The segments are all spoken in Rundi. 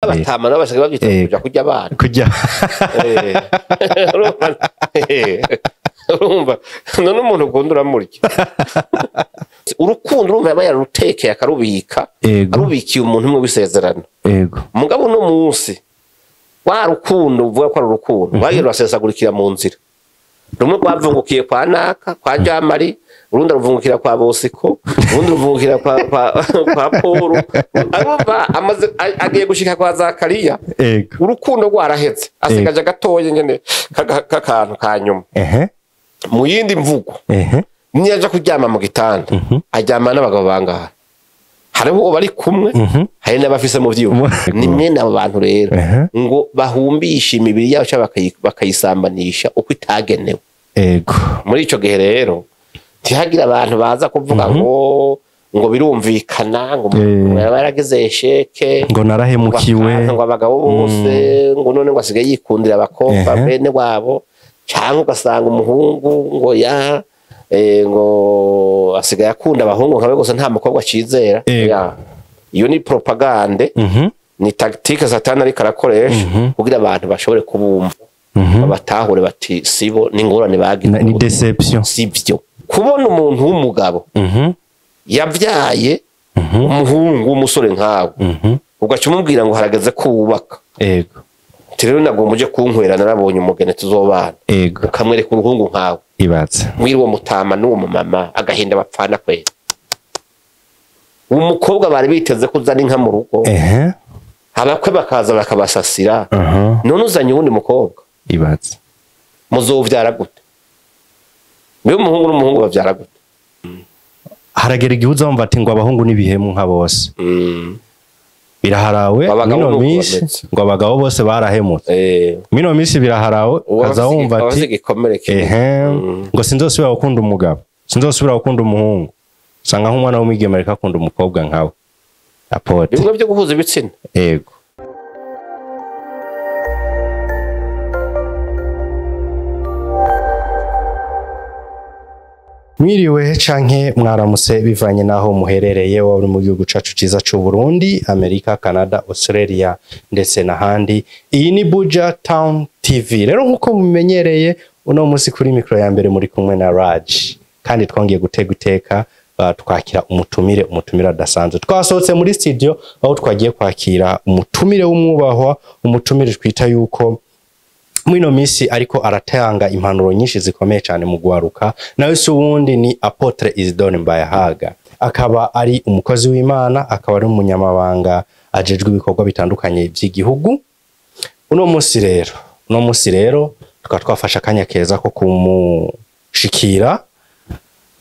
Abatama nabo basigaye babyita kuja kurya abana. Kujya. Urumva none umuntu ukunda uramurya. Urukundo urumva yaba yarutekeye akarubika, arubikiye umuntu umwe w'isezerano. Mugabo uno munsi wa rukundo uvuga ko ari urukundo rwagiye rurasesagurikira mu nzira. Rumwe rwavungukiye kwa Naka, kwa Jamari, urundi ruvungukira kwa Bosiko, urundi ruvungukira kwa Paul. Arumva amaze agiye gushika kwa Zakariya. Urukundo rwarahetse, asigaje gatoye nyene kakantu ka nyuma. Mu yindi mvugo, niyaja kuryama mu gitanda, aryama n'abagabo bangahe? Hariho uwo bari kumwe, hari n'abafise mu vyuma. Ni mwene abo bantu rero ngo bahumbishe imibiri yabo cyangwa bakayisambanisha uko itagenewe. Muri ico gihe rero ntihagira abantu baza kuvuga ngo birumvikana, ngo umuntu yaba yaragize esheke, ngo narahemukiwe, ngo abagabo bose, ngo none ngo asigaye yikundira abakobwa bene wabo, cyangwa ugasanga umuhungu ngo ya ngo asigaye akunda abahungu nkawe gusa nta mukobwa acizera. Iyo ni propagande, ni tactique Satani ariko arakoresha kugira abantu bashobore kubumva, batahure bati sibo n'ingorane bagize, ni deception, sivyo. Kubona umuntu w'umugabo yabyaye umuhungu w'umusore nkawe, ugaca umubwira ngo harageze kubaka, rero nagomba uje kunkwera narabonye umugeni tuzobana, ukamwereka uruhungu nkawe, ibatse mwiri uwo mutama n'uwo mumama agahinda bapfana kwera. Uwo mukobwa bari biteze ko uzana inka mu rugo, abakwe bakaza bakabasasira, none uzanye uwundi mukobwa, ibatse muzovyara gute? Mbe umuhungu n'umuhungu bavyara gute? Haragera igihe uzumva ati ngo abahungu n'ibihemu nka bose. Biraharawe mino minsi ngo abagabo bose barahemutse. Mino minsi biraharawe ukaza wumva ati ngo sinzosubira gukunda umugabo, sinzosubira gukunda umuhungu. Usanga nk'umwana w'umwigeme ariko akunda umukobwa nkawe. Apote. Bimwe byo guhuza ibitsina. Yego. Mwiriwe canke mwaramutse bivanye naho muherereye, waba uri mu gihugu cacu ciza c'u Burundi, Amerika, Canada, Australia ndetse n'ahandi. Iyi ni Buja Town TV. Rero nkuko mumenyereye uno munsi kuri mikro ya mbere muri kumwe na Raj, kandi twongeye gutega iteka twakira umutumire adasanzwe. Twasohotse muri studio aho twagiye kwakira umutumire w'umwubahwa, umutumire twita yuko mwino misi ariko aratanga impanuro nyinshi zikomeye cyane mu gwaruka. Nawe se uwundi ni Apotre Isidore Mbayahaga, akaba ari umukozi w'Imana, akaba ari umunyamabanga ajejwe ibikorwa bitandukanye by'igihugu. Uno munsi rero tukaba twafashe akanya keza ko kumushikira,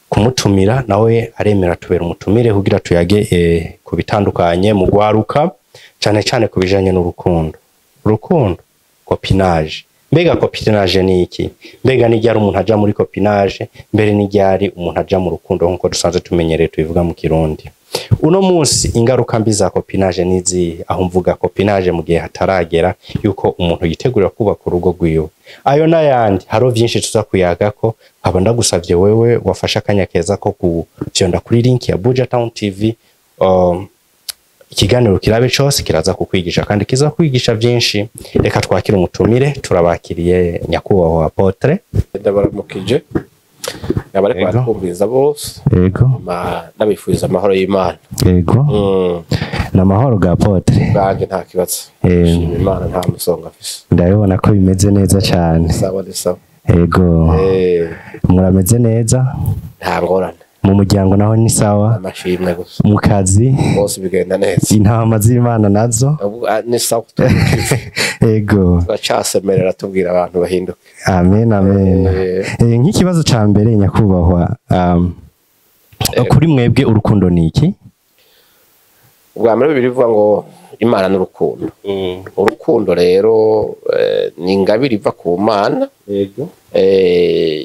kumutumira, nawe aremera tubera umutumire kugira tuyage ku bitandukanye mu gwaruka, cyane cyane ku bijanye n'urukundo. Urukundo, copinage. Mbega copinage ni iki? Mbega ni ryari umuntu aja muri copinage? Mbere ni ryari umuntu aja mu rukundo nkuko dusanzwe tumenyereye tubivuga mu Kirundi? Uno munsi ingaruka mbi za copinage nizi, aho mvuga copinage mu gihe hataragera yuko umuntu yitegurira kubaka urugo rwiwe. Ayo n'ayandi haro vyinshi tuza kuyagako. Nkaba ndagusavye wewe wafasha akanya keza ko kufyonda kuri link ya Buja Town TV, ikiganiro kirabe cyose kiraza kukwigisha kandi kiza kwigisha byinshi. Reka twakire umutumire, turabakiriye nyakubahwa Apotre. Ndabaramukije abariko barakumviriza bose. Yego. Ndabifuriza amahoro y'Imana. Yego. N'amahoro ga Apotre. Banje nta kibazo. Shima Imana nta musonga afise. Ndabibona ko bimeze neza cyane. Sawa ni sawa. Yego. Murameze neza? Nta ngorane. Mu muryango naho ni sawa? Amashimwe gusa. Mu kazi bose bigenda neza. Intama z'Imana nazo ni sawa. Yego. Turacasemerera tubwira abantu bahinduke. Amen, amen. Nk'ikibazo ca mbere nyakubahwa, kuri mwebwe urukundo ni iki? Ubwa mbere Bibiliya ivuga ngo Imana n'urukundo. Urukundo rero ni ingabire iva ku Mana. Yego.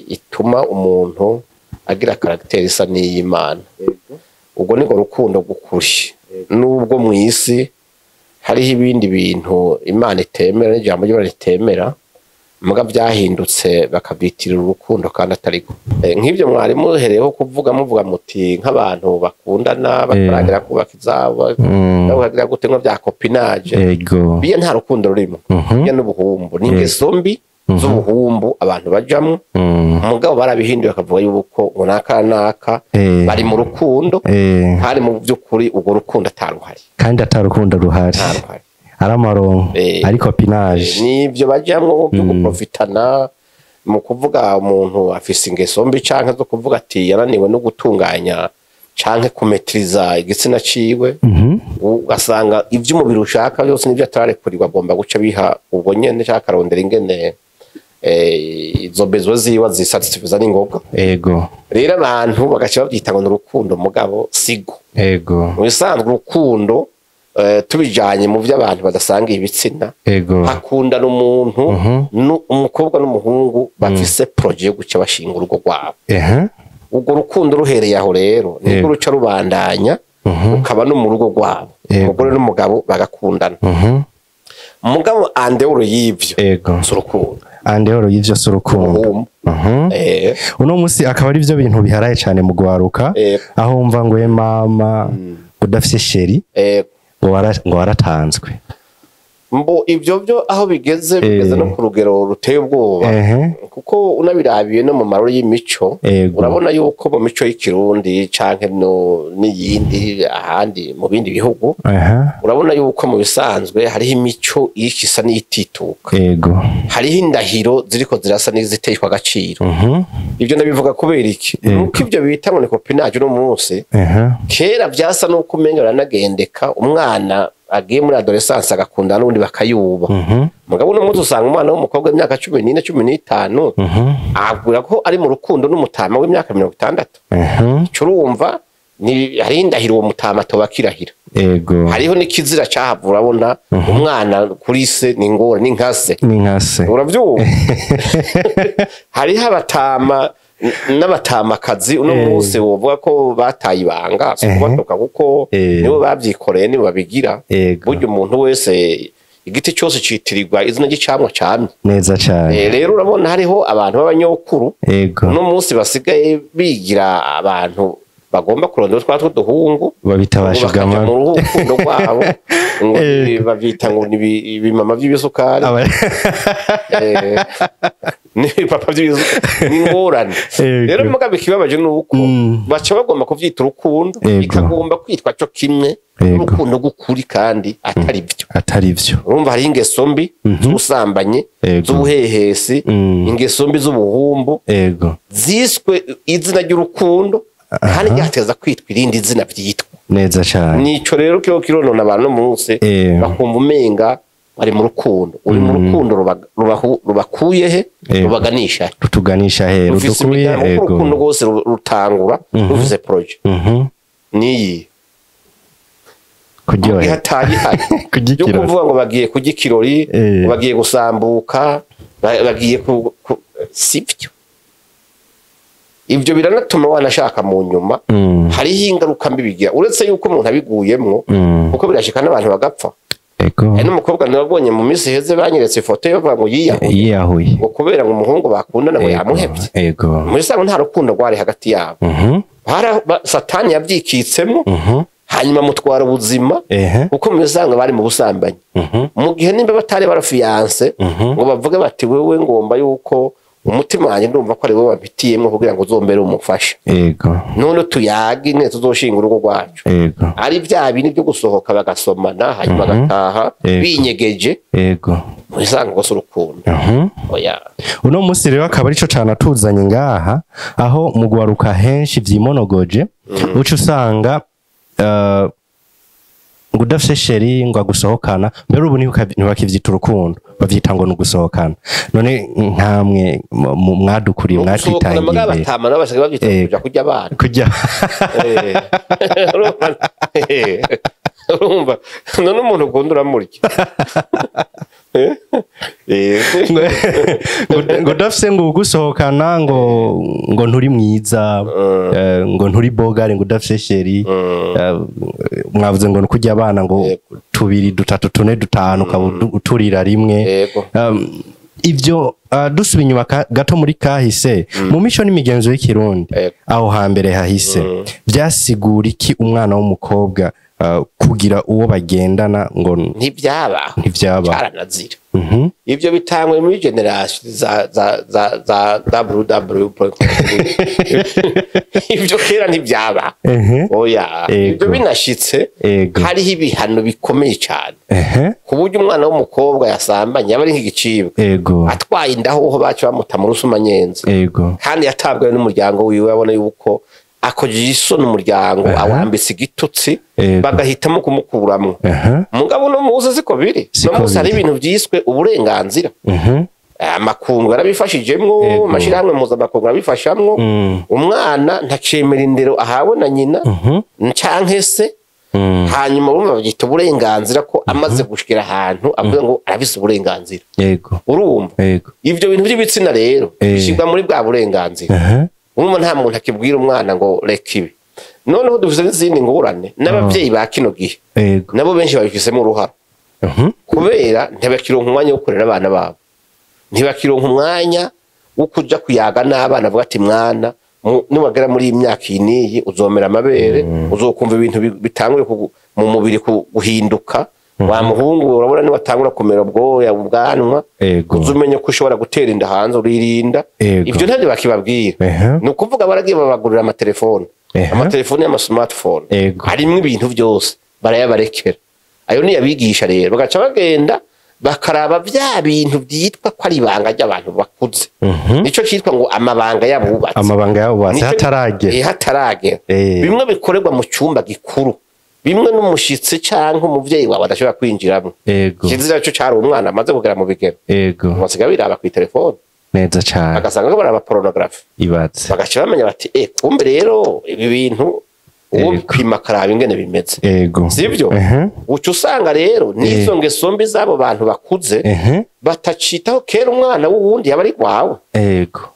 Ituma umuntu agira caractère isa n'iy'Imana. Ubwo niko rukundo gukuri. Nubwo mu isi hariho ibindi bintu Imana itemera n'ijambo ry'Imana ritemera, Muga byahindutse bakabyitirira urukundo kandi atariko. Nk'ibyo mwari muhereyeho kuvuga, muvuga muti nk'abantu bakundana bataragira kubaka izabo, bakagira gute, nko bya copinage. Biya nta rukundo rurimo. Biya n'ubuhumbu, ni ingeso mbi z'ubuhumbu abantu bajamwo. Mugabo barabihinduye, bakavuga yuko ngo naka naka bari mu rukundo, kandi mu by'ukuri urwo rukundo ataruhari. Kandi atarukundo ruhari. Ataruhari. Ari amaronko, ari copinage. Nibyo bajamwo byo guprofitana, mu kuvuga umuntu afise ingeso mbi canke zo kuvuga ati yananiwe no gutunganya canke kumetiriza igitsina ciwe, ugasanga ivyo umubiri ushaka byose nivyo atararekurirwa agomba guca biha ubwo nyene, canke akarondera ingene izo besoins ziwe azisatisfiza n'ingoga. Rero abantu bagaca babyita ngo ni urukundo, mugabo sigo. Mu bisanzwe urukundo, tubijanye mu byo abantu badasangiye ibitsina, hakundana umuntu, umukobwa n'umuhungu bafise projet yo guca bashinga urugo rwabo. Urwo rukundo ruhereye aho rero nibwo ruca rubandanya, rukaba no mu rugo rwabo, umugore n'umugabo bagakundana. Mugabo en dehors y'ivyo, si urukundo. En dehors y'ivyo si urukundo. Ubuhumbu. Uno musi akaba ari byo bintu biharaye cyane mu gwaruka, aho wumva ngo we mama udafise chéri, ngo waratanzwe. Mbo ivyo byo aho bigeze, bigeze no ku rugero ruteye ubwoba, kuko unabirabiye no mu marori y'imico, urabona yuko mu mico y'Ikirundi canke no n'iyindi ahandi mu bindi bihugu, urabona yuko mu bisanzwe hariho imico isa n'iyitituka, hariho indahiro ziriko zirasa n'iziteshwa agaciro. Ibyo ndabivuga kubera iki? Nuko ibyo bita ngo ni copinage uno munsi, kera vyasa n'uko umenga biranagendeka, umwana agiye muri adolescence agakundana n'undi bakayuba. Mugabo uno munsi usanga umwana w'umukobwa w'imyaka 14, 15, abwira ko ari mu rukundo n'umutama w'imyaka 60. Ico urumva ni hariho indahiro uwo mutama atoba akirahira. Hariho n'ikizira cahavura, urabona umwana kuri se ni ingorane, ni nkase. Ni nkase. Uravyumva, hariho abatama n'abatamakazi uno munsi wovuga ko bataye ibanga, si ukubatuka, kuko nibo bavyikoreye, nibo babigira. Burya umuntu wese, igiti cyose citirirwa izina ry'icamwa camye. Neza cyane. Rero urabona hariho abantu b'abanyokuru uno munsi basigaye bigira abantu bagomba kurondera utwana tw'uduhungu, babita ngo bakaja bashigama. mu rukundo rwabo, ngo bavyita ngo ni ibimama vy'ibisukari, n'ibipapa by'ibisukari, ni ingorane. Rero mugabo ikibabaje ni uko baca bagomba kuvyita urukundo, bikagomba kwitwa co kimwe n'urukundo rw'ukuri, kandi atari byo. Atari byo. Urumva hariho ingeso mbi z'ubusambanyi, z'ubuhehesi, ingeso mbi z'ubuhumbu, ziswe izina ry'urukundo kandi ryateza kwitwa irindi zina vyitwa. Neza cyane. Nico rero kiro kironona abantu munsi, bakumva umenga bari mu rukundo. Uri mu rukundo rubakuye he? Rubaganisha he? Rutuganisha he? Rufise Rudukuye. imigambi, kuko urukundo rwose rutangura rufise projet. Niyi Kuryohe hatari Kurya yo ikirori. kuvuga ngo bagiye kurya ikirori, ngo bagiye gusambuka, bagiye sibyo. Ibyo biranatuma wanashaka mu nyuma, hariho ingaruka mbi bigira, uretse yuko umuntu abiguyemwo, kuko birashika n'abantu bagapfa. Hari n'umukobwa nabonye mu minsi iheze, banyeretse ifoto ye, bavuga ngo yiyahuye, Yiyahuye. ngo kubera ngo umuhungu bakundana ngo yamuhevye. Muri sango nta rukundo rwari hagati yabo. Satani yabyikitsemo, hanyuma amutwara ubuzima, kuko mu bisanzwe bari mu busambanyi. Mu gihe nimba batari barafiyanse, ngo bavuge bati wewe ngomba yuko umutima wanjye ndumva ko ari wowe wampitiyemwo kugira ngo uzombere umufashe, none tuyage ingene tuzoshinga urugo rwacu, ari bya bindi byo gusohoka bagasomana, hanyuma bagataha binyegeje, mu bisanzwe rwose urukundo, oya. Uno munsi rero akaba arico cane atuzanye ngaha, aho mu gwaruka henshi vyimonogoje, uca usanga ngo udafise chéri ngo agusohokana, mbere ubu ntibakivyita urukundo, bavyita ngo ni ugusohokana. None nkamwe mwadukuriye, gusohokana mugabo mwatwitangiye batama nabo basigaye babyita kuja kurya abana. Kujya. Urumva? Urumva none umuntu ukunda uramurya. Ngo udafise ngo ugusohokana ngo nturi mwiza, ngo nturi beau gars, ngo udafise chéri. Mwavuze ngo ni kurya abana, ngo tubiri, dutatu, tune, dutanu, ukaba uturira rimwe. Ivyo dusubiye inyuma gato muri kahise, mu mico n'imigenzo y'ikirundi, aho hambere hahise, vyasigura iki umwana w'umukobwa kugira uwo bagendana ngo? Ntibyabaho. Ntivyaba. Caranazira. Ivyo bitangwe muri generation za www. Ivyo kera ntibyaba. Oya. Ivyo binashitse, hariho ibihano bikomeye cyane, ku buryo umwana w'umukobwa yasambanye yaba ari nk'igicibwa. Atwaye inda hoho baca bamuta mu rusumanyenzi. Kandi yatabwawe n'umuryango wiwe, abona yuko akojeje isoni umuryango, awambitse igitutsi, bagahitamo kumukuramwo. Mugabo uno munsi siko biri. Siko Uno munsi hari biri. ibintu vyiswe uburenganzira. Amakungu yarabifashijemwo, amashirahamwe mpuzamakungu arabifashamwo. Umwana ntacemera indero ahawe na nyina canke se. Hanyuma urumva babyita uburenganzira, ko amaze gushikira ahantu avuga ngo arafise uburenganzira. Urumva, ivyo bintu by'ibitsina rero bishyirwa muri bwa burenganzira. Urumva nta muntu akibwira umwana ngo reka ibi. Noneho dufise n'izindi ngorane n'abavyeyi ba kino gihe, nabo benshi babifisemo uruhara, kubera ntibakironka umwanya wo kurera abana babo, ntibakironka umwanya wo kuja kuyaga n'abana, avuga ati: "Mwana, niwagera muri iyi myaka iyi n'iyi uzomera amabere, uzokumva ibintu bitanguye mu mubiri guhinduka. Wa muhungu, urabona niwatangura kumera ubwoya, ubwanwa, uze umenye ko ushobora gutera inda hanze, uririnda." Ivyo ntabyo bakibabwira. Ni ukuvuga baragiye babagurira amatelefone, amatelefone y'ama smartphone, harimwo ibintu byose, barayabarekera. Ayo niyo abigisha rero, bagaca bagenda bakaraba vya bintu byitwa ko ari ibanga ry'abantu bakuze. Nico cyitwa ngo amabanga y'abubatsi. Amabanga y'abubatsi. Hataragera. Hataragera. Bimwe bikorerwa mu cyumba gikuru, bimwe n'umushitsi canke umuvyeyi wawe adashobora kwinjiramo. Kizira cyo cari umwana amaze kugera mu bigero. Basigaye biraba kw'itelefone. Neza cane. Bagasanga ko baraba pornography. Ibatse. Bagaca bamenya bati: "Eh, kumbe rero ibi bintu uwo bipima akaraba ingene bimeze." Sibyo? Uca usanga rero n'izo ngeso mbi z'abo bantu bakuze batacitaho. Kera umwana w'uwundi yaba ari gwawe.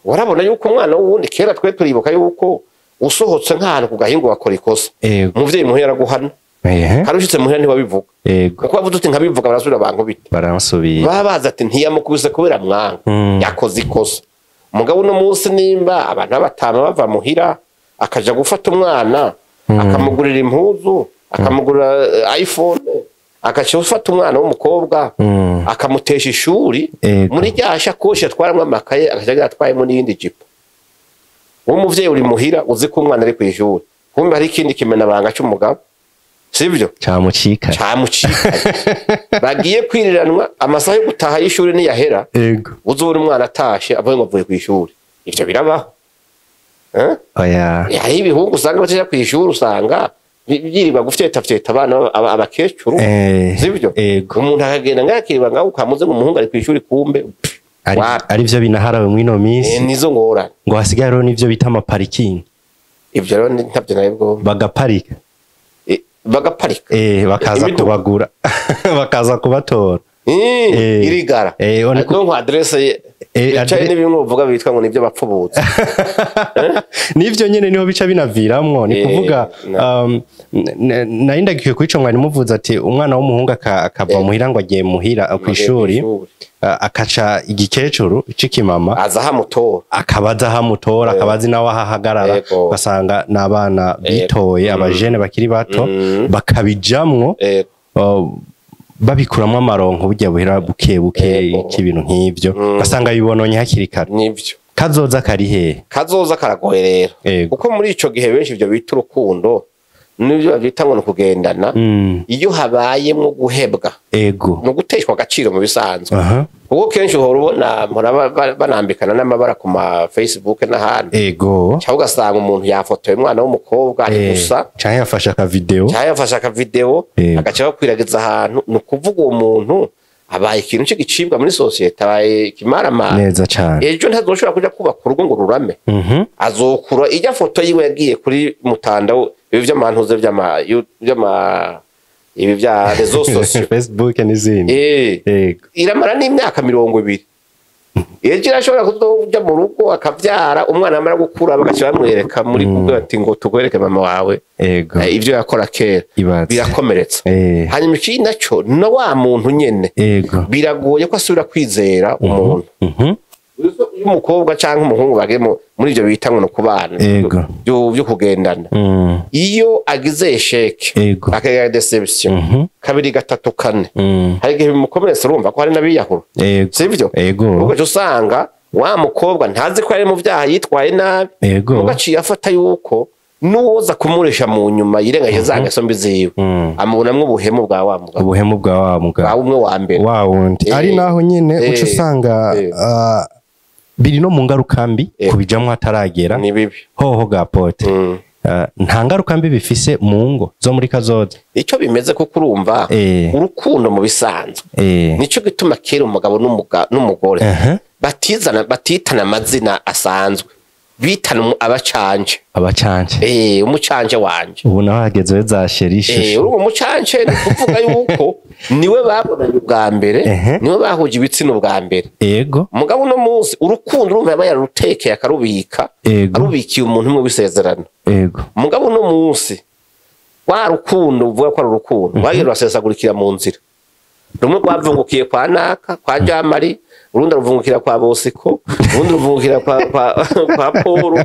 Warabona yuko umwana w'uwundi, kera twe turibuka yuko usohotse nk'ahantu ku gahingo wakora ikosa, umuvyeyi muhira araguhana. Hari ushitse muhira ntiwabivuga, kuko wavuze uti: "Nkabivuga barasubira bankubita." Baransubiye. Baba bazi ati: "Ntiyamukubise kubera mwanga, yakoze ikosa." Mugabo uno munsi nimba abantu b'abatama bava muhira akaja gufata umwana, akamugurira impuzu, akamugurira iPhone, agaca ufata umwana w'umukobwa, akamutesha ishuri, muri rya shakoshi atwaramwo amakaye agaca atwayemo n'iyindi jipo, wowe umuvyeyi uri muhira uzi ko umwana ari kw'ishuri, kumbe hari ikindi kimenabanga c'umugabo, sibyo? Camucika. Camucikaye, bagiye kwiriranwa, amasaha yo gutaha y'ishuri niyahera, uzobona umwana atashe avuye ngo avuye kw'ishuri. Ivyo birabaho, eh? Oya. Hariho ibihungu usanga bataja kw'ishuri, usanga byirirwa gufyetafyeta abana abakecuru, sibyo? Ego. Umuntu akagenda ngakirirwa ngaho ukamuze ngo umuhungu ari kw'ishuri, kumbe Ari wapi. Ari byo binaharawe mw'ino minsi. Nizo ngorane. Ngo hasigaye hariho n'ivyo bita amaparikingi. Ivyo rero ntabyo nabwo. Bagaparika. Bagaparika. Bakaza Imiduga. kubagura, bakaza kubatora. Irigara. Donc adresse ye bicaye n'ibimwe uvuga bitwa ngo nibyo bapfubutse. Nivyo nyene niho bica binaviramwo, ni kuvuga nari ndagiye kuri ico mwari muvuze ati umwana w'umuhungu akava muhira ngo agiye muhira kw'ishuri, akaca igikecuru c'ikimama aza hamutora. Akabaza ahamutora, akabazi nawe aho ahagarara. Ugasanga n'abana bitoye, abajene bakiri bato, bakabijamwo, babikuramwo amaronko burya buhera buke buke, k'ibintu nk'ivyo, ugasanga bibononye hakiri kare. Nivyo. Kazoza kari hehe? Kazoza karagoye rero, kuko muri ico gihe benshi ivyo bita urukundo n'ibyo bavyita ngo ni ukugendana, iyo habayemwo guhebwa, ni uguteshwa agaciro mu bisanzwe, kuko kenshi uhora ubona mpora banambikana n'amabara ku ma Facebook n'ahandi, cyangwa ugasanga umuntu yafotoye umwana w'umukobwa ari gusa, Canke yafashe akavideo. Cyangwa yafashe akavideo, agaca bakwiragiza ahantu. Ni ukuvuga uwo muntu abaye ikintu c'igicibwa muri sosiyete, abaye ikimaramara. Neza cane. Ejo ntazoshobora kuja kubaka urugo ngo rurame. Azokura ijya foto yiwe yagiye kuri mutanda, ibi vy'amantuze vy'ama ibi vya réseaux sociaux. Facebook n'izindi. Iramara n'imyaka 20. Ejo irashobora kuzoja mu rugo akavyara umwana, amara gukura bagaca bamwereka muri Google ati ngo tugwereke mama wawe Ego. Ivyo yakora kera. Ibaze. Birakomeretsa. Hanyuma ikindi naco, na wa muntu nyene biragoye ko asubira kwizera umuntu. Iyo umukobwa canke umuhungu bagiye muri ivyo bita ngo ni ukubana, byo kugendana, iyo agize échec, akagira déception kabiri, gatatu, kane, hari igihe bimukomeretsa. Urumva ko hari n'abiyahura, sivyo? Ego. Ugaca usanga wa mukobwa ntazi ko ari mu byaha, yitwaye nabi, ugaciye afata yuko n'uwoza kumuresha mu nyuma yirengagije za ngeso mbi ziwe, amubonamwo ubuhemu bwa wa mugabo. Ubuhemu bwa wa mugabo. Bwa umwe wa mbere. Wa wundi. Ari naho nyene uca usanga biri no mu ngaruka mbi kubijamwo hataragera. Ni bibi. Hoho ga pote. Nta ngaruka mbi bifise mu ngo zo muri kazoza? Icyo bimeze, kuko urumva urukundo mu bisanzwe, nico gituma kera umugabo n'umugore batizana, batitana amazina asanzwe, bitana abacanje. Abacanje. Umucanje wanje. Ubu naho hagezeho za chéri, chouchou. Urumva, umucanje ni kuvuga yuko niwe babonanye ubwa mbere, niwe bahuje ibitsina ubwa mbere. Mugabo uno munsi urukundo, urumva, yaba yarutekeye akarubika, arubikiye umuntu umwe w'isezerano. Mugabo uno munsi wa rukundo uvuga ko ari urukundo rwagiye rurasesagurikira mu nzira. Rumwe rwavungukiye kwa naka, kwa Jamari, urundi ruvungukira kwa Bosiko, urundi ruvungukira kwa Paul.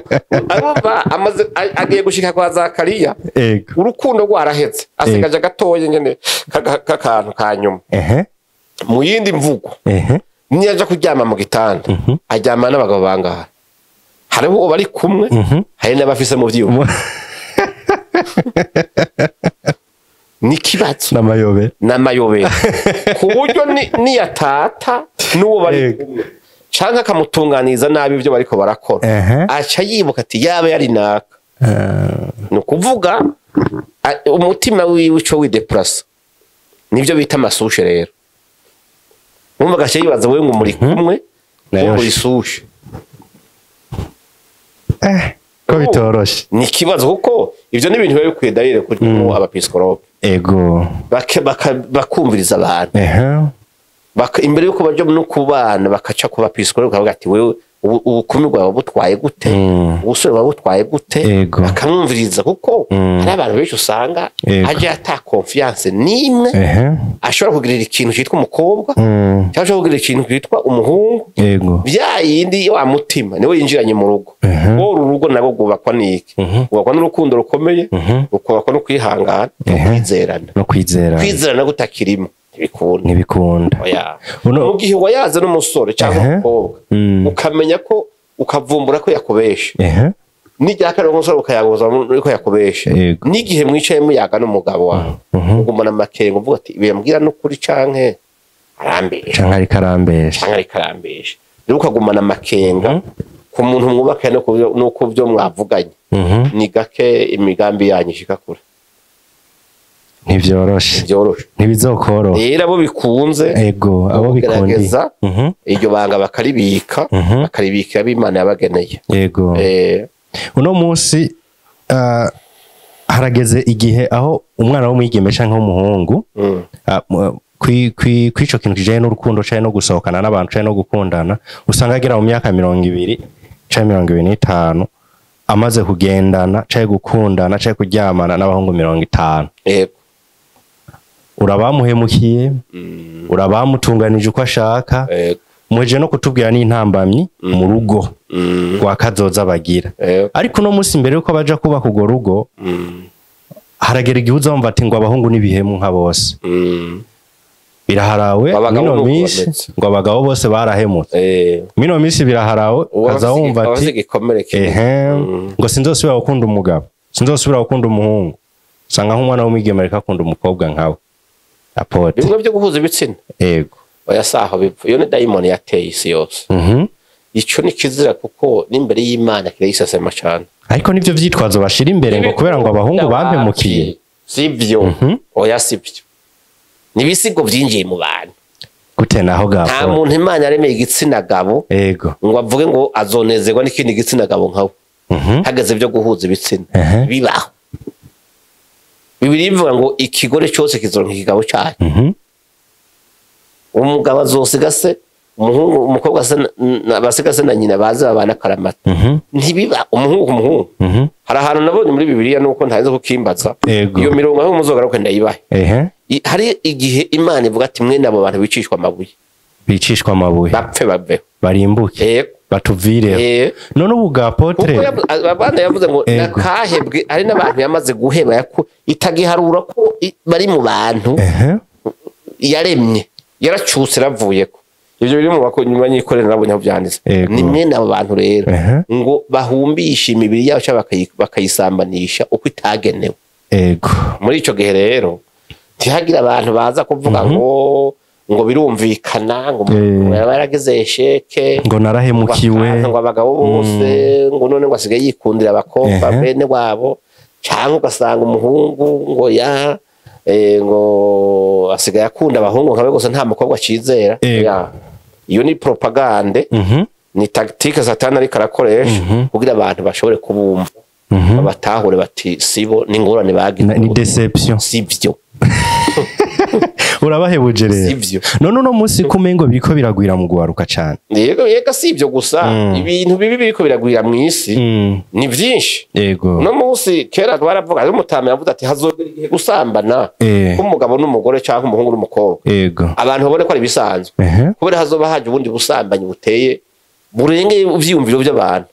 Urumva amaze agiye gushika kwa Zakariya, urukundo rwarahetse, asigaje gatoya nyene k'akantu ka nyuma. Mu yindi mvugo, niyo aja kuryama mu gitanda, aryama n'abagabo bangahe? Hariho uwo bari kumwe, hari n'abafise mu vyuma. Ni ikibazo. N'amayobera. N'amayobera, ku buryo niyatata n'uwo bari kumwe canke akamutunganiriza nabi ibyo bariko barakora, aca yibuka ati yaba yari naka. Ni ukuvuga umutima wiwe ico widepurasa, nibyo bita ama souches. Rero wumva agaca yibaza wewe ngo muri kumwe, Nayo ngo uri souche. Ko bitoroshe. Ni ikibazo, kuko ivyo ni ibintu biba bikwiye darire kuri aba psychologues bakumviriza abantu. Imbere yuko baja no kubana, bakaca ku ba psychologues, bakavuga ati wewe ubukumi bwawe butwaye gute? Ubusore bwawe butwaye gute? Bakamwumviriza, kuko hari abantu benshi usanga aje ata confiance n'imwe ashobora kugirira ikintu cyitwa umukobwa cyangwa ashobora kugirira ikintu cyitwa umuhungu. Bya yindi wa mutima niwe yinjiranye mu rugo. Wowe uru rugo nabwo rwubakwa n'iki? Rwubakwa n'urukundo rukomeye, rukubakwa no kwihangana no kwizerana. No kwizera. Kwizerana gutakirimo ntibikunda. Ntibikunda. Oya. Mu gihe wayaze n'umusore cyangwa umukobwa, ukamenya ko, ukavumbura ko yakubeshe, n'igihe kabiri umusore ukayaguza ko yakubeshe, n'igihe mwicaye muyaga n'umugabo wawe, ugumana amakenga uvuga ati birambwira n'ukuri canke arambesha? Canke ariko arambesha. Canke ariko arambesha. Rero ukagumana amakenga ku muntu mwubaka no ku byo mwavuganye, ni gake imigambi yanyu ishika kure. Ntivyoroshe. Byoroshe. Ntibizokoroha. Rero abo bikunze, Ego, abo bikundiye. kugerageza iryo banga bakaribika, bakaribikira ab'Imana yabageneye. Uno munsi harageze igihe aho umwana w'umwigeme canke w'umuhungu kw'ico kintu kijanye n'urukundo canke no gusohokana n'abantu canke no gukundana, usanga agera mu myaka 20 canke 25 amaze kugendana canke gukundana canke kuryamana n'abahungu 50. Urabamuhemukiye, urabamutunganije uko ashaka. Mweje no kutubwira n'intambamyi mu rugo rwa kazoza bagira. Ariko uno munsi, mbere yuko baja kubaka urwo rugo, haragera igihe uzumva ati ngo abahungu n'ibihemu nka bose. Biraharawe Abagabo mino nuko minsi bameze. ngo abagabo bose barahemutse. Mino minsi biraharawe, ukaza wumva Abafise ati igikomere kinini. Ehe, ngo sinzosubira gukunda umugabo, sinzosubira gukunda umuhungu. Usanga nk'umwana w'umwigeme ariko akunda umukobwa nkawe, apôtre. Bimwe byo guhuza ibitsina? Ego. Oya, saho bipfa. Iyo ni dayimoni yateye isi yose. Ico ni kizira, kuko n'imbere y'Imana kirayisesema cane. Ariko nivyo vyitwazo bashira imbere ngo kubera ngo abahungu bampemukiye. Sivyo. Oya, sivyo, ni ibisigo vyinjiye mu bantu. Gute naho Nta gapo? muntu Imana yaremeye igitsina gabo ngo avuge ngo azonezerwa n'ikindi gitsina gabo nkawe. Hageze byo guhuza ibitsina, bibaho. Bibiliya ivuga ngo ikigore cyose kizoronka ikigabo cyayo. Umugabo azosiga se Umuhungu umukobwa se basiga se na nyina baze babana karamata. Ntibiba umuhungu ku muhungu. Hari ahantu nabonye muri Bibiliya nuko ntazi kukimbaza. Iyo mirongo aho muzogaruka ndayibahe. Hari igihe Imana ivuga ati mwe nabo bantu bicishwa amabuye. Bicishwa amabuye. Bapfe baveho. Barimbuke. Batuvireho. None ubu ga apotre abana yavuze ngo nakahebwe ari n'abantu yamaze guheba itagiharura ko bari mu bantu yaremye yaracutse ravuyeko. Ibyo biri mu nyuma nyikorera nabonye aho byanditse. Ni mwe nabo bantu rero ngo bahumbishe imibiri yabo cyangwa bakayisambanisha uko itagenewe. Muri ico gihe rero ntihagira abantu baza kuvuga ngo birumvikana ngo yarageze esheke ngo narahemukiwe ngo abagabo bose ngo none ngo asigaye yikundira abakobwa bene wabo, cyangwa ugasanga umuhungu ngo ya ngo asigaye akunda abahungu nkabe gusa nta mukobwa acizera. Iyo ni propagande, ni tactique Satani ariko arakoresha kugira abantu bashobore kubumva batahure bati sibo n'ingorane bagize, ni deception, sivyo. Urabahebuje rero. None uno munsi kumengo biriko biragwira mu gwaruka cyane. Yego yega sivyo gusa, ibintu bibi biriko biragwira mu isi ni byinshi. No munsi kera baravuga ari umutama yavuze ati hazogera igihe gusambana k'umugabo n'umugore cyangwa umuhungu n'umukobwa. Abantu babone ko ari bisanzwe. Kubera hazoba haje ubundi busambanyi buteye burenge ivyiyumviro by'abantu.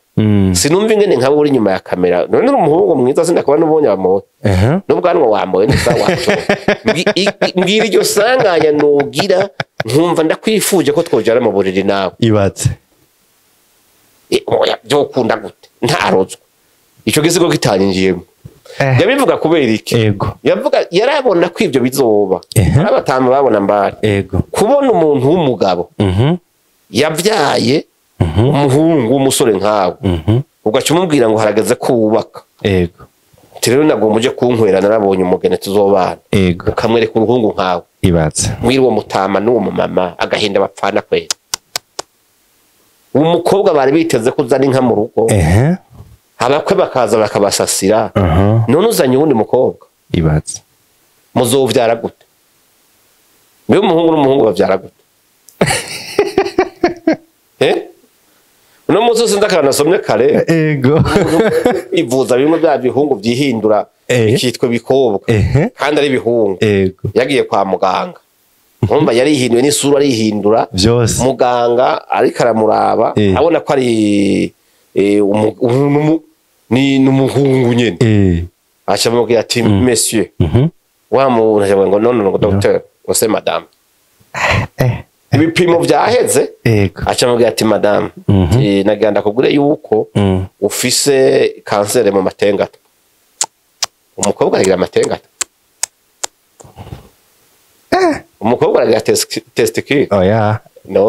Sinumva ingene nkaba uri nyuma ya kamera. None umuhungu mwiza sindakaba n'ubonye abamoye. N'ubwanwa wamboye neza wacu. Mbwira iryo sanganya nugira nkumva ndakwifuje ko twojara mu buriri nawe. Ibatse. Oya byokunda gute? Ntarozwa. Ico gisigo kitanyinjiyemo. Yabivuga kubera iki? Yavuga yarabona ko ivyo bizoba. Abatama babona mbari. Kubona umuntu w'umugabo yabyaye umuhungu w'umusore nkawe ugaca umubwira ngo harageze kubaka. Rero nabwo muje kunkwera narabonye umugeni tuzobana. Ukamwereka uruhungu nkawe. Ibatse. Mwiri uwo mutama n'uwo mumama agahinda bapfana kwera. Umukobwa bari biteze ko uzana inka mu rugo. Abakwe bakaza bakabasasira. None uzanye uwundi mukobwa. Ibatse. Muzovyara gute? Mbe umuhungu n'umuhungu bavyara gute? Uno munsi sindakara nasomye kare. Ivuza bimwe bya bihungu byihindura ikitwe bikobwa kandi ari bihungu. Yagiye kwa muganga. Nkumva yarihinduye n'isura arihindura. Muganga ariko aramuraba abona ko ari ni numuhungu nyene. Acha mubwira ati monsieur. Wa muntu acha ngo non non docteur, ngo c'est madame. Ibipimo byaheze. Acha mubwira ati madame, naganda kugure yuko ufise kansere mu matengato. Umukobwa aragira amatengato. Umukobwa aragira testicule. Oya. No.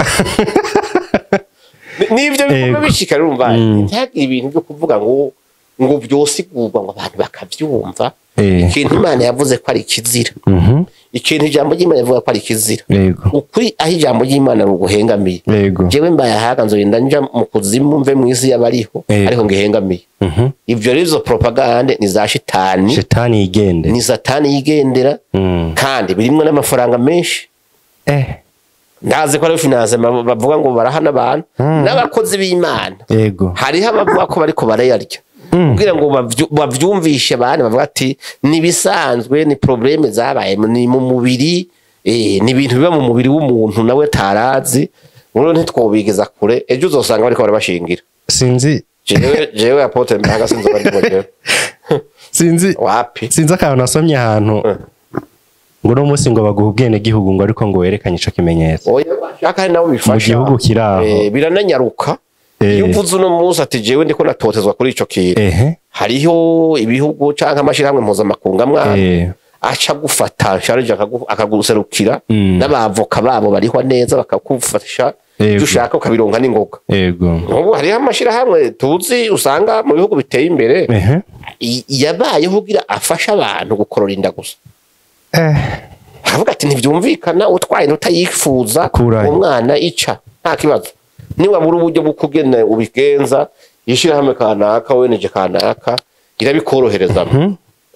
Nivyo bikorwa bishika urumva ntihagira ibintu byo kuvuga ngo byosigurwa ngo abantu bakavyumva. Ikintu Imana yavuze ko ari ikizira. Ikintu ijambo ry'Imana rivuga ko ari ikizira. Ukuri aho ijambo ry'Imana ruguhengamiye. Jewe mbaye ahaga nzorinda nja mu kuzimu mve mu isi y'abariho ariko ngihengamiye. Ivyo rero izo propagande ni za shitani. Shitani yigendera. Ni satani yigendera. Kandi birimwo n'amafaranga menshi. Ndazi ko ari finance bavuga ngo barahana abantu n'abakozi b'Imana. Hariho abavuga ko bariko barayarya. Kugira ngo bavyumvishe abantu bavuga ati nibisanzwe ni probleme zabaye ni mu mubiri, ni ibintu biba mu mubiri w'umuntu nawe tarazi. Rero ntitwobigeza kure ejo uzosanga bariko barabashingira. Sinzi jewe apotre mbaga sinzi barimo jewe. Sinzi wapi. Sinzi akantu nasomye ahantu ngo no munsi ngo baguha ubwene gihugu ngo ariko ngo werekanye ico kimenyetso. Oya bashaka ari nabo bifasha. Mu gihugu kiraho. Birananyaruka. Iyo uvuze uno munsi ati jewe ndiko natotezwa kuri ico kintu. Hariho ibihugu canke amashirahamwe mpuzamakungu amwe aca gufata sharije akaguserukira n'abavoka babo barihwa neza bakakufasha ibyo ushaka ukabironka n'ingoga. Ubu hariho amashirahamwe tuzi usanga mu bihugu biteye imbere yabayeho kugira afasha abantu gukorora inda gusa. Akavuga ati ntibyumvikana utwaye utayifuza umwana ica nta kibazo. Niba muri uburyo bwo kugena ubigenza yishirahamwe kanaka weneje kanaka irabikorohereza.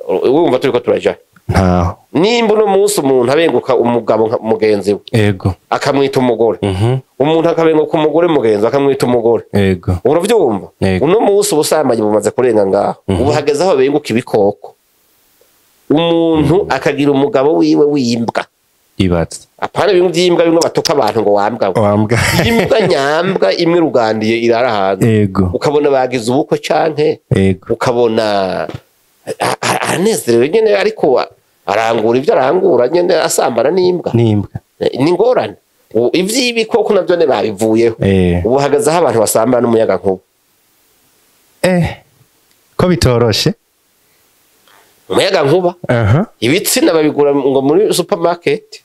Wumva turiko turaja. Ntaho. Nimba uno munsi umuntu abenguka umugabo mugenzi we, ego, akamwita umugore, umuntu akabenguka umugore mugenzi akamwita umugore, ego, uravyumva? Uno munsi ubusambanyi bumaze kurenga ngaho, ubu hageze aho benguka ibikoko, umuntu akagira umugabo wiwe w'imbwa. Ibatse. Apana bimwe by'imbwa bimwe batuka abantu ngo wambwa. Wambwa. Imbwa nyambwa imwe rugandiye irara hanze. Ego. Ukabona bagize ubukwe canke, ego, ukabona aranezerewe nyene, ariko arangura ibyo arangura nyene, asambana n'imbwa. N'imbwa. Ni ngorane. Ivy'ibikoko navyo ne babivuyeho. Ubu hagaze aho abantu basambana n'umuyaga nkuba. Ko bitoroshe? Umuyaga nkuba. Ibitsina babigura ngo muri supermarket.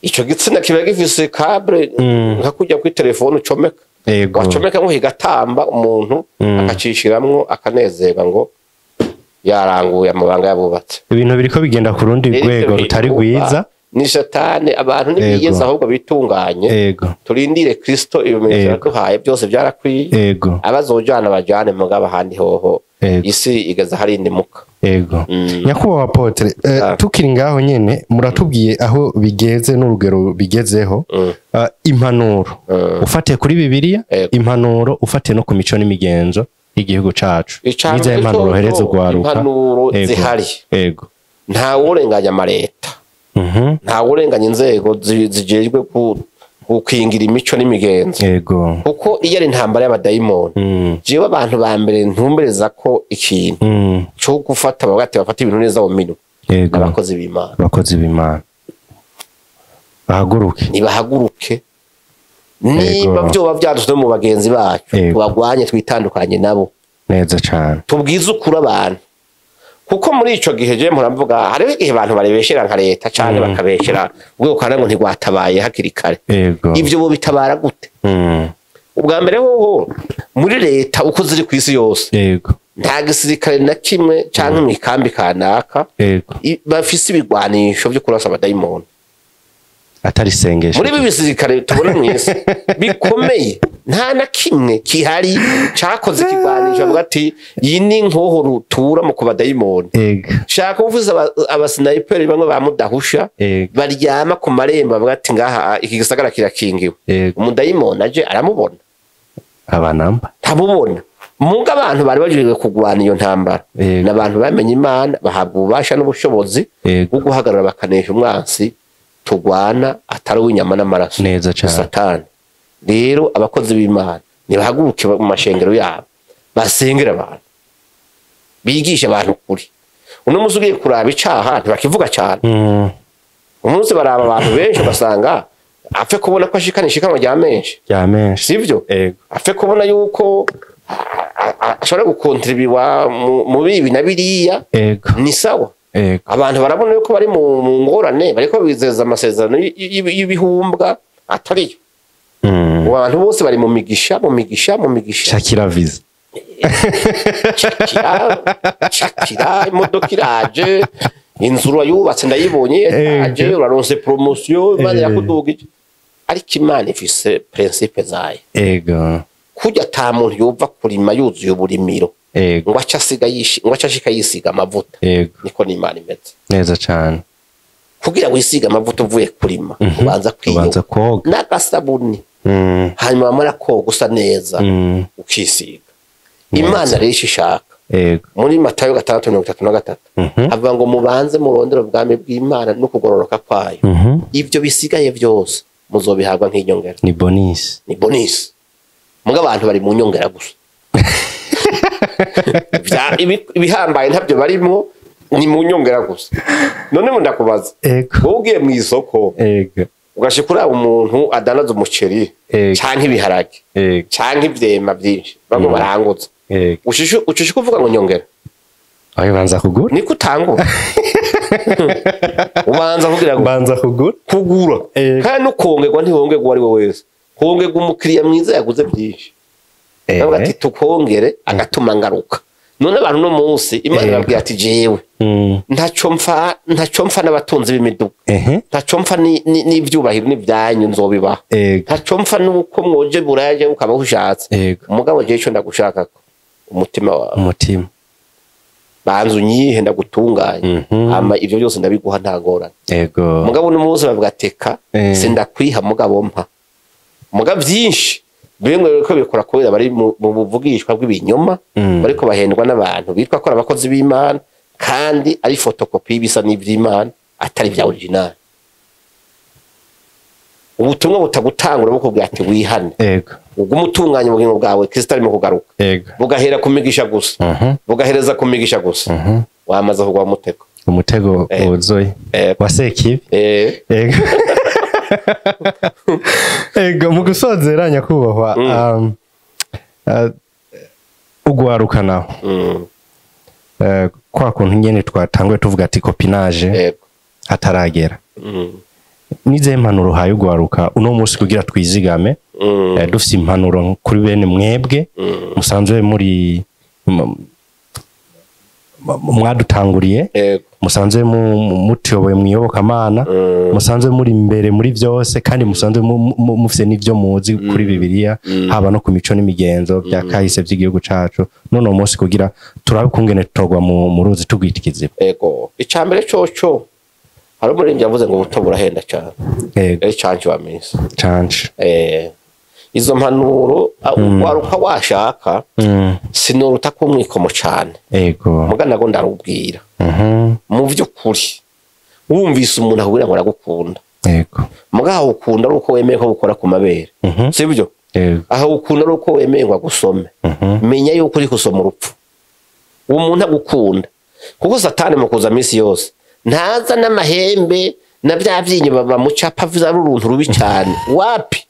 Ico gitsina kiba gifise câble nka kujya kuri telefone ucomeka. Ego. Wacomeka ngo higatamba, umuntu akacishiramwo akanezerwa ngo yaranguye amabanga yabubatse. Ibintu biriko bigenda ku rundi rwego rutari rwiza. Ni satani, abantu ntibiyeza ahubwo bitunganye. Ego. Turindire Kristo, ibimenyetso yaduhaye byose byarakwiye. Ego. Abazojana bajane, mugabo ahandi hoho isi igeze harindimuka. Ego. Nyakubahwa Apotre, tukiri ngaho nyene, muratubwiye aho bigeze n'urugero bigezeho. Impanuro ufatiye kuri Bibiliya, impanuro ufatiye no ku mico n'imigenzo y'igihugu cacu. Nize impanuro uhereza ugwaruka. Impanuro zihari. Ego. Nta wurenganya amareta. Nta wurenganya inzego zijejwe gukingira imico n'imigenzo. Ego. Kuko iyo ari intambara y'abadayimoni, jewe abantu ba mbere ntumbereza ko ikintu cyo gufata bagati bafata ibintu neza mu minwe. Ego. Abakozi b'Imana. Abakozi b'Imana. Bahaguruke. Nibahaguruke. Niba byoba byadutse mu bagenzi bacu, tubagwanye twitandukanye nabo. Neza cyane. Tubwize ukuri abantu. Kuko muri ico gihe je muramvuga hariho igihe abantu barebeshera nka leta cyane, bakabeshera ubwo kandi ngo ntigwatabaye hakiri kare. Ivyo bo bitabara gute? Ubwa mbere hoho muri leta uko ziri ku isi yose, Yego. nta gisirikare na kimwe canke mu ikambi kanaka bafise ibigwanisho byo kurasa abadayimoni. Atari sengesho. Muri ibi bisirikare tubona mu isi bikomeye, nta na kimwe kihari cakoze ikigwanisho bavuga ati iyi ni nkoho rutura mu kubadayimoni. Ego. Shaka uvuze abasnayiperi bamwe ba mudahusha baryama ku marembo bavuga ati ngaha iki gisagara kirakingiwe. Umudayimoni aje aramubona. Abanamba ntamubona. Muga abantu bari bajejwe kugwana iyo ntambara, n'abantu bamenye Imana bahabwa ububasha n'ubushobozi bwo guhagarara bakanesha umwansi tugwana atari uw'inyama n'amaraso. Neza cyane. Satani. Rero abakozi b'Imana nibahaguruke mu mashengero yabo, basengera abantu, bigisha abantu kuri. Uno munsi ugiye kuraba icaha ntibakivuga cyane. Umunsi baraba abantu benshi ugasanga apfe kubona ko ashikana ishikanwa rya menshi. Rya menshi. Sivyo? Apfe kubona yuko ashobora gukontribuwa mu bibi na biriya. Ni sawa. Abantu barabona yuko bari mu ngorane, bariko bizeza amasezerano y'ibihumbwa atariyo. Abantu bose bari mu migisha, mu migisha, mu migisha. Shakira visa. Shakira, imodoka iraje, inzu urayubatse ndayibonye, iraje, uraronse promotion, Imana yakudugije. Ariko Imana ifise principe zayo. Ego. Kurya ata muntu yova kurima yuzuye uburimiro. Ego. Ngo aca asiga ngo aca ashika yisiga amavuta. Ego. Niko n'Imana imeze. Neza cyane. Kugira wisiga amavuta uvuye kurima, ubanza kwiyoga koga n'agasabuni. Hanyuma wamara koga usa neza, ukisiga. Imana rero ishaka. Ego. Muri Matayo 6:33 avuga ngo mubanze murondere ubwami bw'Imana no kugororoka kwayo. Ibyo bisigaye byose muzobihabwa nk'inyongera. Ni bonus. Ni bonus. Muga abantu bari mu nyongera gusa. Ibihambaye ntabyo barimo, ni mu nyongera gusa. None mu ndakubaza. Wowe ugiye mu isoko. Ego. Ugashikura umuntu adanaza umuceri canke ibiharage canke ivyema byinshi bamwe baranguza. Ushushe kuvuga ngo nyongera. Ayo banza kugura. Niko utangura. Ubanza kugira ngo banza kugura. Kugura. Kandi nukongerwa ntihongerwa ari we wese. Kongerwa umukiriya mwiza yaguze byinshi. Navuga ati tukongere agatuma ngaruka. None abantu no munsi Imana irabwira ati jewe ntaco mfa n'abatunzi b'imiduga, ntaco mfa n'ivyubahiro n'ivyanyu nzobibaha, ntaco mfa n'uko mwoje buraje ukaba ushatse. Umugabo jewe ico ndagushakako umutima wawe. Umutima. Banza unyihe ndagutunganye, hama ivyo byose ndabiguha nta ngorane. Mugabo uno munsi bavuga teka sindakwiha, mugabo mpa. Mugabo vyinshi bimwe ko bikora kubera bari mu buvugishwa bw'ibinyoma, bariko bahendwa n'abantu bitwa ko abakozi b'Imana kandi ari photocopie bisa n'ivy'Imana atari vya original. Ubutumwa butagutangura bukubwira ati wihane. Ubwo umutunganye mu bugingo bwawe Kristo arimo kugaruka. Bugahera ku migisha gusa. Bugahereza ku migisha gusa. Wamaze kugwa mutego. Umutego wuzuye. Wasekibi. Ego. Ego, mu gusozera nyakubahwa, ugwaruka naho. Kwa kuntu nyene twatanguye tuvuga ati copinage hataragera. Nize impanuro haye ugwaruka uno munsi kugira twizigame, dufise impanuro kuri bene mwebwe musanzwe muri mwadutanguriye, musanzwe mutuyoboye mwiyobokamana, musanzwe muri imbere muri byose, kandi musanzwe mufise n'ivyo muzi kuri Bibiliya, haba no ku mico n'imigenzo bya kahise by'igihugu cacu. None uno munsi kugira turabe kungene tutogwa mu ruzi tugwita ikiziba. Ego, icambere coco hari umuririmbyi yavuze ngo ubuto burahenda cyane. Ego. Canje wa minsi. Canje. Izo mpanuro waruka washaka sinoruta kumwikomo cyane. Ego. Muga nago ndarubwira. Mu vy'ukuri wumvise umuntu akubwira ngo aragukunda. Ego. Muga aho ukunda ari uko wemeye ko gukora ku mabere. Sibyo? Ego. Aho ukunda ari uko wemeye ngo agusome. Menya yuko uri gusoma urupfu. Uwo muntu agukunda. Kuko Satani mu kuza minsi yose ntaza n'amahembe na bya vyinyo bamucapa avuze ari uruntu rubi cyane. Wapi?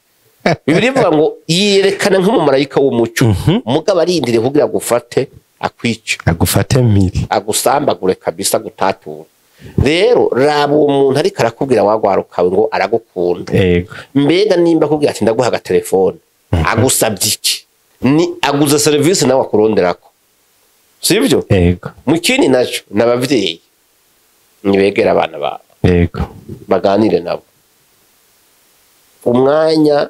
Bibiliya ivuga ngo yiyerekana nk'umumarayika w'umuco. Mugabo arindiriye kugira agufate akwice. Agufate mpiri. Agusambagure kabisa gutatura. Rero raba uwo muntu ariko arakubwira wagwarukawe ngo aragukunda. Ego. Mbega nimba akubwira ati ndaguha agatelefone, agusabye iki? Ni aguze service nawe akuronderako. Sivyo? Ego. Mu kindi naco n'abavyeyi nibegera abana babo. Ego. Baganire nabo. Umwanya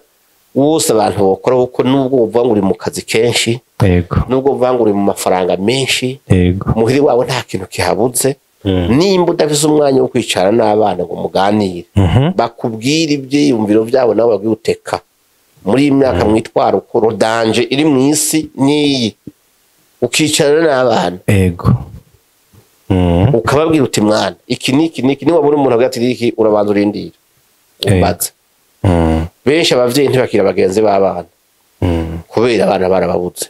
wose abantu bakora kuko nubwo uvuga ngo uri mu kazi kenshi, Ego. nubwo uvuga ngo uri mu mafaranga menshi, Ego. muhiri wawe nta kintu kihabuze, nimba udafise umwanya wo kwicara n'abana ngo muganire, bakubwire ibyiyumviro byabo nawe baguteka. Muri iyi myaka mwitwara uko rodanje iri mu isi niyi, ukicarana n'abana. Ego. Ukababwira uti mwana iki niki niki, niba wabona umuntu avuga ati iki urabanza urindira umbaze. Benshi abavyeyi ntibakira bagenzi b'abana kubera abana barababuze.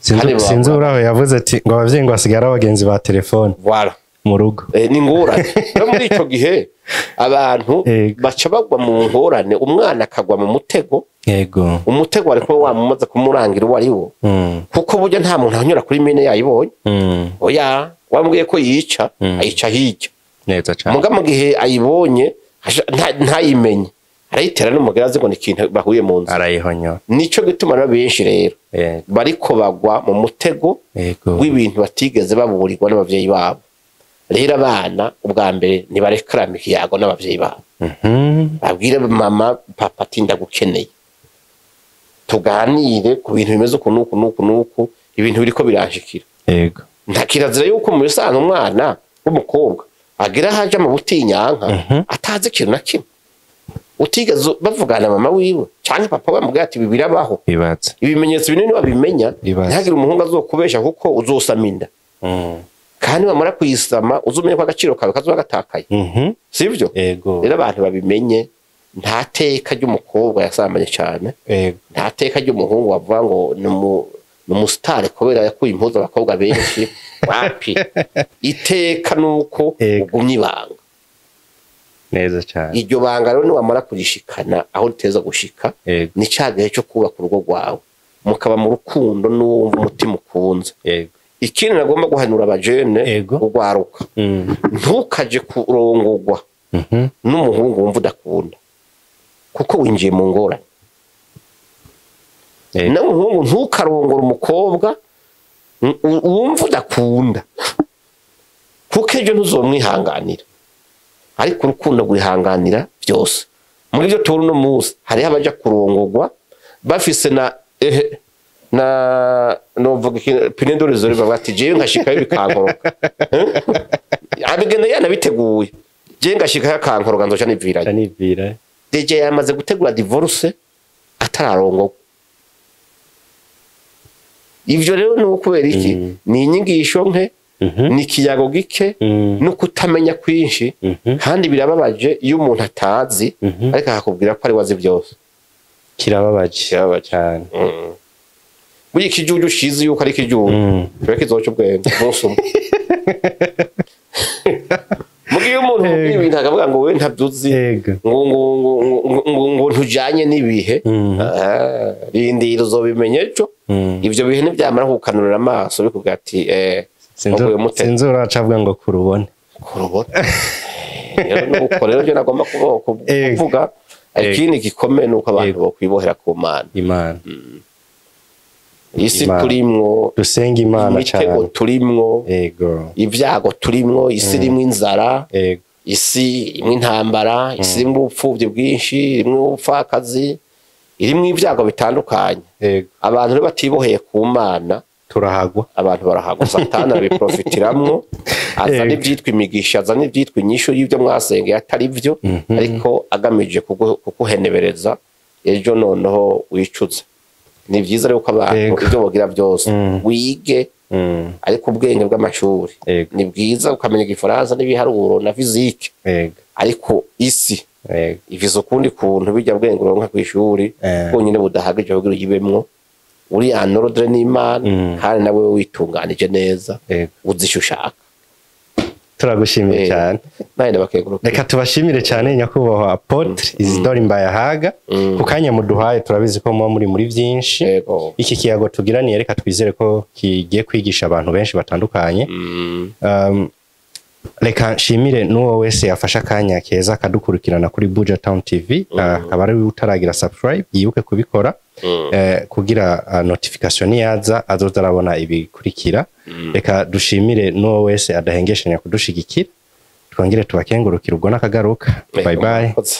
Sinzi uraho yavuze ati ngo abavyeyi ngo basigara abagenzi ba telefone. Voilà. Mu rugo. Ni ngorane. No muri ico gihe abantu baca bagwa mu ngorane, umwana akagwa mu mutego. Yego. Umutego ariko wamumaze kumurangira uwo ari wo. Kuko burya nta muntu anyura kuri mine yayibonye. Oya, wambwiye ko yica, ayica hirya. Neza cyane. Muga mu gihe ayibonye ntayimenye, arayitera n'umugera azi ngo ni ikintu bahuye mu nzu. Arayihonyora. Nico gituma rero benshi rero bariko bagwa mu mutego w'ibintu batigeze baburirwa n'abavyeyi babo. Rero abana ubwa mbere ntibarekarama ikiyago n'abavyeyi babo. Babwire mama papa ati ndagukeneye, tuganire ku bintu bimeze uku n'uku n'uku n'uku, ibintu biriko biranshikira. Yego. Nta kirazira yuko mu bisanzwe umwana w'umukobwa agira haja mu butinyanka atazi ikintu na kimwe, utigeze bavugana mama wiwe canke papa we amubwira ati ibi birabaho. Ibimenyetso binini wabimenya, ntihagire umuhungu azokubesha kuko uzosama inda. Kandi bamara kuyisama uzumenye ko agaciro kawe kazoba gatakaye. Sivyo? Rero abantu babimenye, nta teka ry'umukobwa yasambanye cyane. Nta teka ry'umuhungu bavuga ngo ni umusitari kubera yakuye impuzu abakobwa benshi. Wapi? Iteka nuko ugumye ibanga. Neza cyane. Iryo banga rero niwamara kurishikana aho riteza gushika, ni ca gihe cyo kubaka urugo rwawe, mukaba mu rukundo n'uwo umutima ukunze. Ikindi nagomba guhanura abajene, ugwaruka, ntukaje kurongogwa n'umuhungu wumva udakunda, kuko winjiye mu ngorane. N'umuhungu ntukarongora umukobwa wumva udakunda, kuko ejo ntuzomwihanganira. Ariko urukundo rwihanganira byose. Muri byo tubona uno munsi hariho abaja kurongogwa bafise na Na novuga pine ndorizo bavuga ati jewe nkashikayo bikankoroka. Abigenda yanabiteguye, jewe ngashikayo akankoroka, nzoca nivirayo. Nivira. Déjà yamaze gutegura divorce atararongorwa. Ivyo rero ni ukubera iki? Ni inyigisho nke, ni ikiyago gike, no kutamenya kwinshi. Kandi birababaje iyo umuntu atazi ariko akakubwira ko ari wazi byose. Kirababaje. Kirababaje. Cyane. Burya ikijuju cizi yuko ari ikijuju, kiba kizoca ubwenge umunsi umwe. Mugihe iyo umuntu umubwiye ibintu akavuga ngo we ntabyuzi, ngo ntujanye n'ibihe, ah, rindira uzobimenya ejo. Ivyo bihe nibyamara kukanurira amaso bikubwira ati waguye mute. Sinzi uraca avuga ngo kurubone. Kurubona rero nuko rero byo nagomba kuvuga. Ikindi gikomeye nuko abantu bokwibohera ku Mana. Imana. Isi Imana. turimwo, Dusenga Imana imitego cyane. turimwo, ibyago turimwo, isi irimwo inzara, isi irimwo intambara, isi irimwo ubupfubyi bwinshi, irimwo ubupfakazi, irimwo ibyago bitandukanye. Abantu rero batiboheye ku Mana, Turahagwa. abantu barahagwa. Satani abiprofitiramwo, azana ibyitwa imigisha, azana ibyitwa inyishu y'ibyo mwasengeye atari byo, ariko agamije kuguhenebereza ejo noneho wicuze. Ni byiza rero ko abantu ibyo bogira byose wige, ariko ubwenge bw'amashuri ni bwiza, ukamenya igifaransa n'ibiharuro na fizike, ariko isi ifise ukundi kuntu bijya bwenge uronka kw'ishuri bwonyene budahagije kugira uyibemwo uri en ordre n'Imana, kandi nawe witunganije neza, uzi ico ushaka. Turagushimiye cyane. Nawe ndabakengurukiye. Reka tubashimire cyane, nyakubahwa Apôtre Isidore Mbayahaga, ku kanya muduhaye. Turabizi ko muba muri byinshi. Iki kiyago tugiraniye, reka twizere ko kigiye kwigisha abantu benshi batandukanye. Reka nshimire n'uwo wese yafashe akanya keza akadukurikirana kuri Buja Town TV, akaba ari utaragira subscribe yibuke kubikora, kugira notification niyaza azoza arabona ibikurikira. Reka dushimire n'uwo wese adahengeshanya kudushigikira, twongere tubakengurukire. Ubwo nakagaruka, bye bye. Murakoze.